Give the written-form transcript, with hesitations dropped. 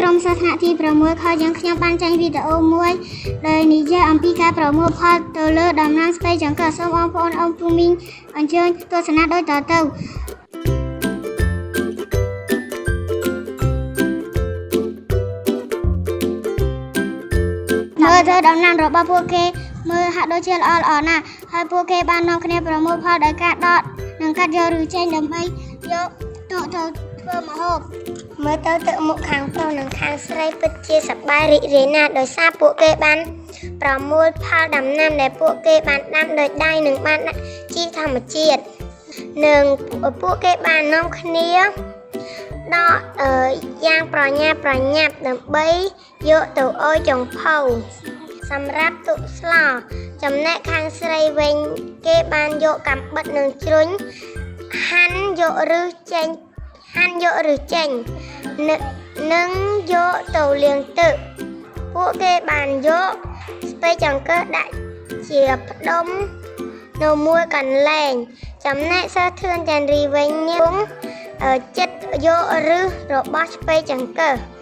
ក្រុមសិស្សថ្នាក់ទី6ខយើងខ្ញុំបានចេញវីដេអូមួយដោយនិយាយអំពីការប្រមូលផលទៅលើដំណាំស្ពៃចង្កឹះសូមបងប្អូនអ៊ំពូមីងអញ្ជើញទស្សនាដូចតទៅ មើលទៅដំណាំរបស់ពួកគេមើលហាក់ដូចជាល្អល្អណាស់ហើយពួកគេបាននាំគ្នាប្រមូលផលដោយការដកនិងកាត់យកឬចេញដើម្បីយកទុកទៅធ្វើម្ហូប មើលទៅទឹកមុខខាងប្រុសនិងខាងស្រីពិតជាសប្បាយរីករាយណាស់ដោយសារពួកគេបានប្រមូលផលដំណាំដែលពួកគេបានដាំដោយដៃនិងបានដាក់ជីធម្មជាតិនិងពួកគេបាននាំគ្នាដកយ៉ាងប្រញាប់ប្រញាប់ដើម្បីយកទៅឲ្យចុងភៅសម្រាប់ទុកស្លចំណែកខាងស្រីវិញគេបានយកកាំបិតនិងជ្រុញហាន់យកឫសចេញហាន់យកឫសចេញ នឹងយកទៅលាងទឹកពួកគេបានយកស្ពៃចង្កឹះដាក់ជាផ្ដុំនៅមួយកន្លែងចំណែកសិស្សធឿនចាន់រីវិញនាងចិត្តយកឫសរបស់ស្ពៃចង្កឹះ។